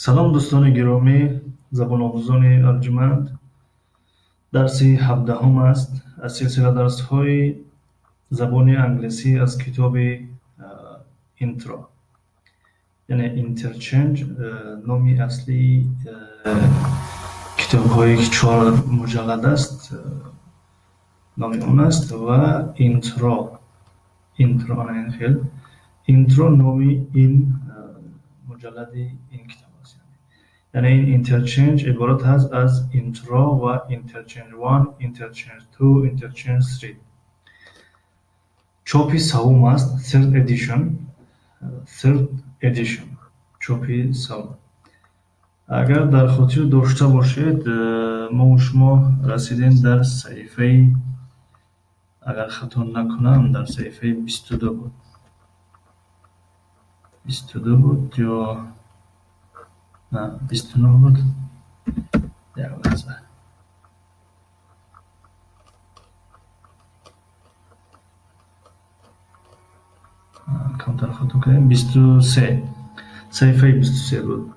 Салом, дӯстони гиромӣ, забономӯзони арҷманд. Дарси 17-ум аст аз силсила дарсҳои забони англисӣ аз китоби Intro, яъне Interchange номи аслии китобҳое ки чор муҷаллад аст, номи он аст ва Intro ана ин хел Intro номи ин муҷаллади ин китоб аст. Яъне ин Interchange иборат аст аз Intro ва Interchange 1, Interchange 2, Interchange 3. Чопи саввум аст, third edition, third edition, чопи саввум. Агар дар хотир дошта бошед, мо шумо расидем дар саҳифаи, агар хато накунам, дар саҳифаи 22 буд, 22 буд ё на, 29 буд. Як лаҳза. Камтар хато кардем. 23, саҳифаи 23 буд.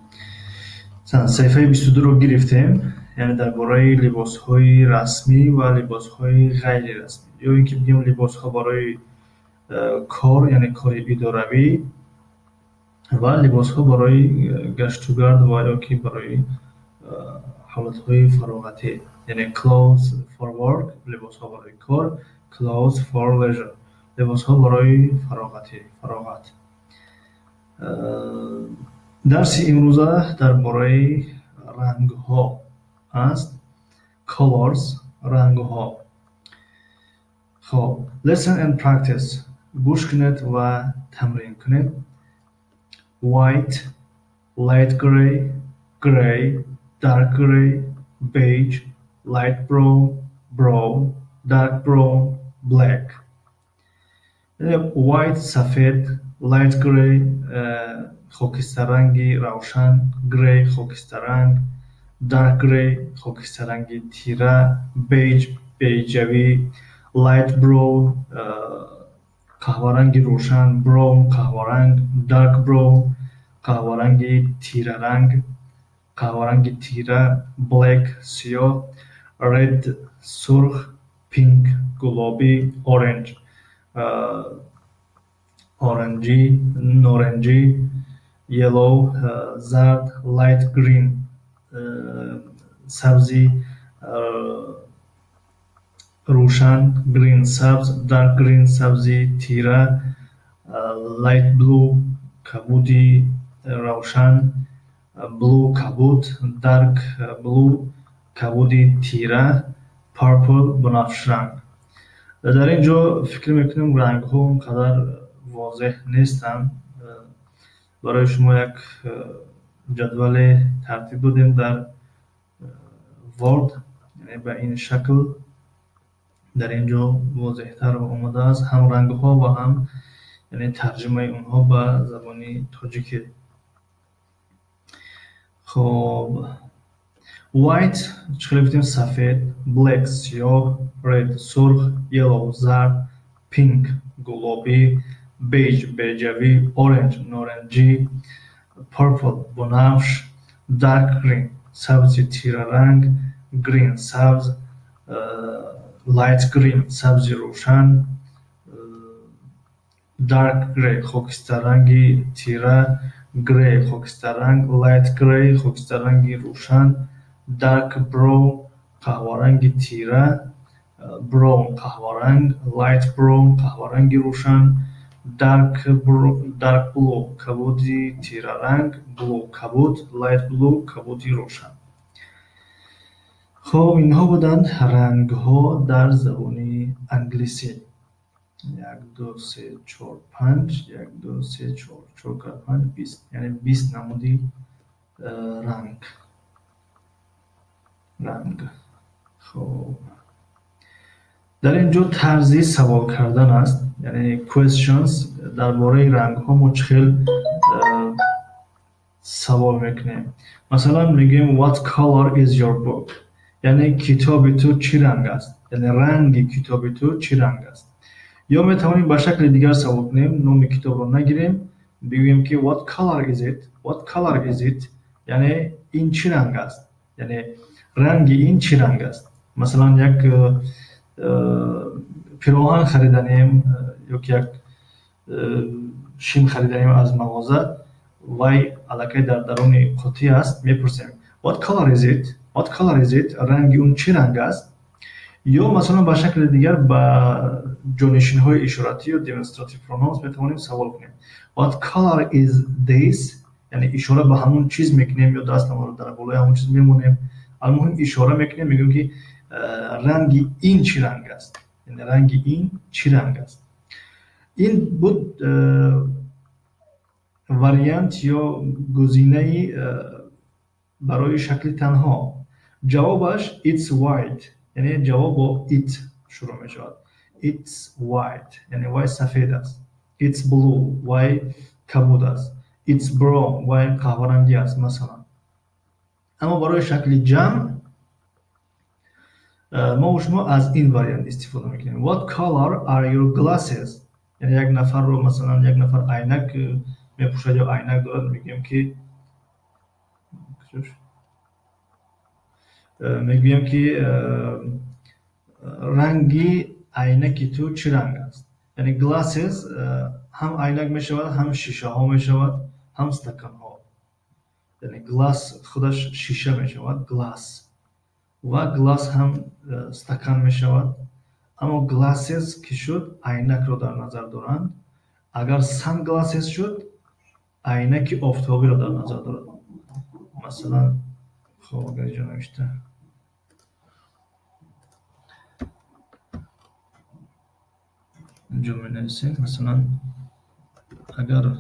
Саҳифаи 22-ро гирифтем, яъне дар бораи либосҳои расмӣ ва либосҳои ғайрирасмӣ, ё ин ки бигем либосҳо барои кор, яъне кори идоравӣ, ва либосҳо барои гаштугард ва ё ки барои ҳолатҳои фароғатӣ, яъне clothes for work, либосҳо барои кор, clothes for leisure, либосҳо барои фароғатӣ, фароғат. Дарси имрӯза дар бораи рангҳо аст, colors, рангҳо. Хоб, listen and practice, гӯш кунед ва тамрин кунед. White, light gray, gray, dark gray, beige, light brown, brown, dark brown, black. White сафед, light gray хокистарранги равшан, gray хокистарранг, dark gray хокистарранги тира, beige бейҷавӣ, light brown қаҳваранги рӯшан, brown қаҳваранг, dark brown қаҳваранги тираранг, қаҳваранги тира, black сиёҳ, red сурх, pink гулобӣ, orange оранҷӣ, норанҷӣ, yellow зард, light green сабзи рӯшан, green сабз, dark green сабзи тира, light blue кабуди равшан, blue кабуд, dark blue кабуди тира, purple бунафшранг. Дар ин ҷо фикр мекунем, рангҳо он қадар возеҳ нестанд. Барои шумо як ҷадвале тартиб додем дар Word, яъне ба ин шакл дар ин ҷо возеҳтар омадааст ҳам рангҳо ва ҳам яъне тарҷумаи онҳо ба забони тоҷикӣ. Хоб, white чӣ хеле гуфтем, сафед, black сиёҳ, red сурх, yellow зард, pink гулобӣ, beige беҷавӣ, orange норанҷӣ, purple бунафш, dark green сабзи тираранг, green сабз, light green сабзи рӯшан, dark gray хокистарранги тира, gray хокистарранг, light gray хокистарранги рӯшан, dark brown қаҳваранги тира, brown қаҳваранг, light brown қаҳваранги рӯшан, dark blue кабуди тираранг, blue кабуд, light blue кабуди рӯшан. Хоб, инҳо буданд рангҳо дар забони англисӣ. Як, ду, се, чор, панҷ, як, ду, се, чор, чор кара панҷ 20, яъне 20 намуди ранг. Ранг. Хоб, дар ин ҷо тарзи савол кардан аст, яъне questions. Дар бораи рангҳо мо чӣ хел савол мекунем? Масалан, мегӯем: "What color is your book?" Яъне китоби ту чӣ ранг аст, яъне ранги китоби ту чӣ ранг аст. Ё метавонем ба шакли дигар савол кунем, номи китобро нагирем, бигӯем ки: "What color is it? What color is it?" Яъне ин чӣ ранг аст? Яъне ранги ин чӣ ранг аст? Масалан, як пироҳан хариданем ё ки як шим хариданем аз мағоза, вай аллакай дар даруни қуттӣ аст, мепурсем: What color is it? What color is it? Ранги он чӣ ранг аст? Ё масалан, ба шакли дигар ба ҷонишинҳои ишоратӣ ё demonstrative pronouns метавонем савол кунем: What color is this? Яъне ишора ба ҳамон чиз мекунем ё дастамонро дар болои ҳамон чиз мемонем. Алмуҳим, ишора мекунем, мегӯем, ки ранги ин чӣ ранг аст, яъне ранги ин чӣ ранг аст. Ин буд вариант ё гузинаи барои шакли танҳо. Ҷавобаш it's white, яъне ҷавоб бо it шурӯъ мешавад. It's white, яъне вай сафед аст. It's blue, вай кабуд аст. It's brown, вай қаҳварангӣ аст, масалан. Аммо барои шакли ҷамъ мо шумо аз ин вариант истифода мекунем: What color are your glasses? Яъне як нафарро, масалан, як нафар айнак мепӯшад ё айнак дорад, мегӯем ки ранги айнаки ту чӣ ранг аст? Яъне glasses ҳам айнак мешавад, ҳам шишаҳо мешавад, ҳам стаканҳо. Яъне glass худаш шиша мешавад, glass, ва glass ҳам стакан мешавад. Аммо glasses ки шуд, айнакро дар назар доранд. Агар sunglasses шуд, айнаки офтобиро дар назар дорад. Масалан, хоб, агар инҷо навишта, инҷо менависем, масалан, агар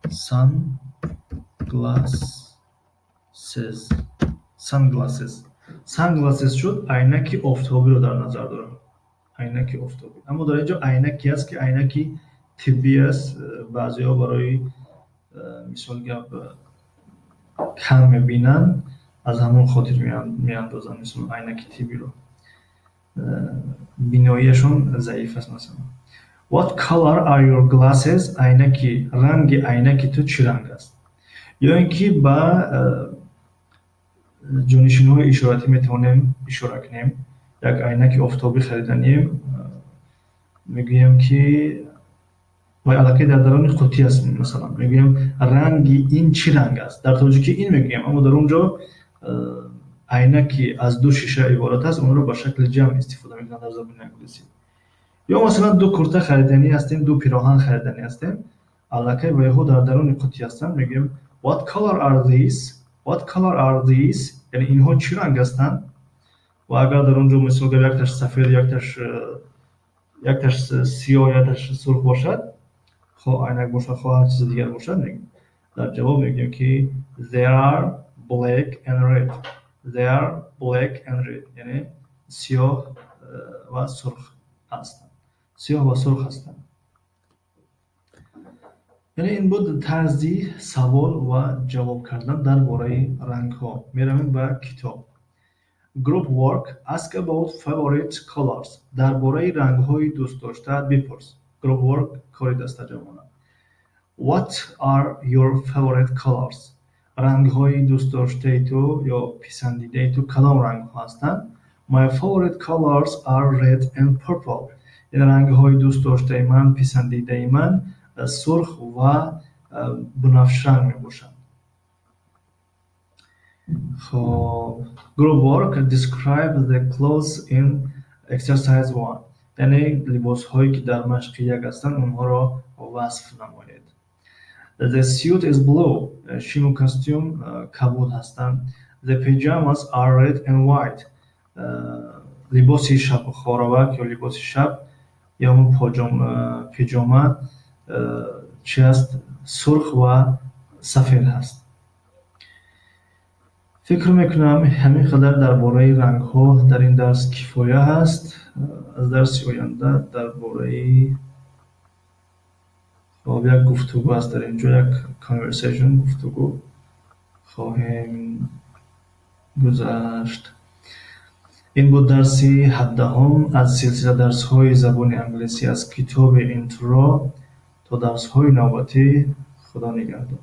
sunglasses шуд, айнаки офтобиро дар назар дорам, айнаки офтобӣ. Аммо дар инҷо айнаке аст, ки айнаки тиббӣ аст. Баъзеҳо барои мисол гап кам мебинанд, аз ҳамон хотир меандозанд, мисол, айнаки тиббиро, биноияшон заиф аст. Масалан, What color are your glasses? Айнаки, ранги айнаки ту чӣ ранг аст? Ё ин ки ба ҷонишинҳои ишоратӣ метавонем ишора кунем. Як айнаки офтобӣ хариданием, мегӯем, ки вай аллакай дар даруни қуттӣ аст. Масалан, мегӯем: ранги ин чӣ ранг аст? Дар тоҷикӣ ин мегӯем, аммо дар он ҷо айнаки аз ду шиша иборат аст, онро ба шакли ҷамъ истифода мекунанд дар забони англисӣ. Ё масалан, ду курта хариданӣ ҳастем, ду пироҳан хариданӣ ҳастем, аллакай вайҳо дар даруни қуттӣ ҳастанд, мегӯем: What color are these? What color are these? Яъне инҳо чӣ ранг ҳастанд? Ва агар дар он ҷо, мисол, якташ сафед, якташ сиёҳ, якташ сурх бошад, хоҳ айнак бошад, хоҳ ҳар чизи дигар бошад, дар ҷавоб мегӯем, ки they are black and red. They are black and red, яъне сиёҳ ва сурх ҳастанд, сиёҳ ва сурх ҳастанд. Яъне ин буд тарзи савол ва ҷавоб кардан дар бораи рангҳо. Меравем ба китоб. Group work. Ask about favorite colors. Дар бораи рангҳои дӯстдоштаат бипурс. Group work, кори дастаҷамъона. What are your favorite colors? Рангҳои дӯстдоштаи ту ё писандидаи ту кадом рангҳо ҳастанд? My favorite colors are red and purple. Яъне рангҳои дӯстдоштаи ман, писандидаи ман сурх ва бунафшранг мебошанд. Хоб, group work. Describe the clothes in exercise 1. Яъне либосҳое, ки дар машқи як ҳастанд, онҳоро васф намоед. The suit is blue. Шиму костюм кабуд ҳастанд. The pajamas are red and white. Либоси шабхоравак ё либоси шаб ё ҳамон пиҷома чӣ аст? Сурх ва сафед ҳаст. Фикр мекунам, ҳамин қадар дар бораи рангҳо дар ин дарс кифоя аст. Аз дарси оянда дар бораи, хоб, як гуфтугӯ аст дар инҷо, як conversation, гуфтугӯ хоҳем гузашт. Ин буд дарси 17-ум аз силсила дарсҳои забони англисӣ аз китоби Intro. То дарсҳои навбатӣ, Худо нигаҳдор.